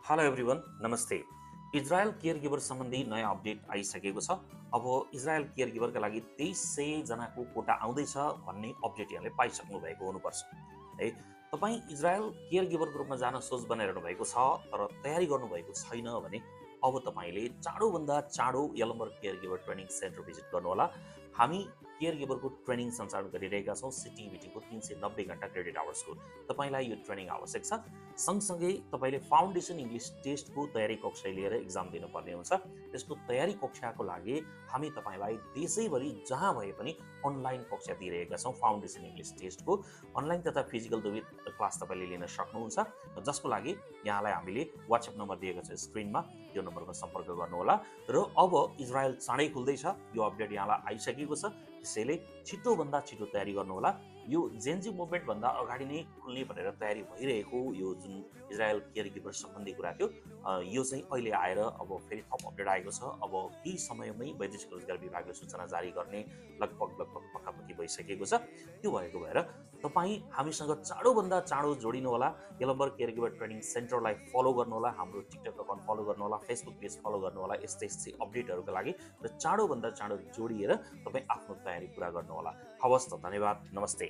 Hello everyone नमस्ते। Israel care giver सम्बन्धी नयाँ अपडेट आइसकेको छ। अब इजरायल केयर गिभरका लागि 2300 जनाको कोटा आउँदैछ भन्ने अपडेट यहाँले पाइसक्नु भएको हुनुपर्छ है। तपाईँ इजरायल केयर गिभरको रूपमा जान सोच बनाइरहनु भएको छ तर तयारी गर्नुभएको छैन भने अब तपाईँले चाँडोभन्दा चाँडो Yalambar care giver training centre visit गर्नुहोला। हामी केयर गिभरको ट्रेनिङ सञ्चालन गरिरहेका छौँ सिटिभिटीको 390 घन्टा क्रेडिट आवर्सको। तपाईँलाई यो ट्रेनिङ आवश्यक छ। सँगसँगै तपाईँले फाउन्डेसन इङ्ग्लिस टेस्टको तयारी कक्षा लिएर इक्जाम दिनुपर्ने हुन्छ। त्यसको तयारी कक्षाको लागि हामी तपाईँलाई देशैभरि जहाँ भए पनि अनलाइन कक्षा दिइरहेका छौँ। फाउन्डेसन इङ्ग्लिस टेस्टको अनलाइन तथा फिजिकल दुवै क्लास तपाईँले लिन सक्नुहुन्छ, जसको लागि यहाँलाई हामीले वाट्सएप नम्बर दिएको छ स्क्रिनमा, त्यो नम्बरमा सम्पर्क गर्नुहोला। र अब इजरायल चाँडै खुल्दैछ, यो अपडेट यहाँलाई आइसकेको छ, त्यसैले छिटोभन्दा छिटो तयारी गर्नुहोला। यो जेनजी मुभमेन्टभन्दा अगाडि नै खुल्ने भनेर तयारी भइरहेको यो जुन इजरायल केयर गिभर सम्बन्धी कुरा थियो, यो चाहिँ अहिले आएर अब फेरि थप अपडेट आएको छ। अब केही समयमै वैदेशिक रोजगार विभागले सूचना जारी गर्ने लगभग पक्कापक्की भइसकेको छ। त्यो भएको भएर तपाईँ हामीसँग चाँडोभन्दा चाँडो जोडिनुहोला। यलम्बर केयर गिभर ट्रेनिङ सेन्टरलाई फलो गर्नुहोला, हाम्रो टिकटक अकाउन्ट फलो गर्नुहोला, फेसबुक पेज फलो गर्नुहोला यस्तै अपडेटहरूका लागि, र चाँडोभन्दा चाँडो जोडिएर तपाईँ आफ्नो तयारी पुरा गर्नुहोला। हवस् त, धन्यवाद, नमस्ते।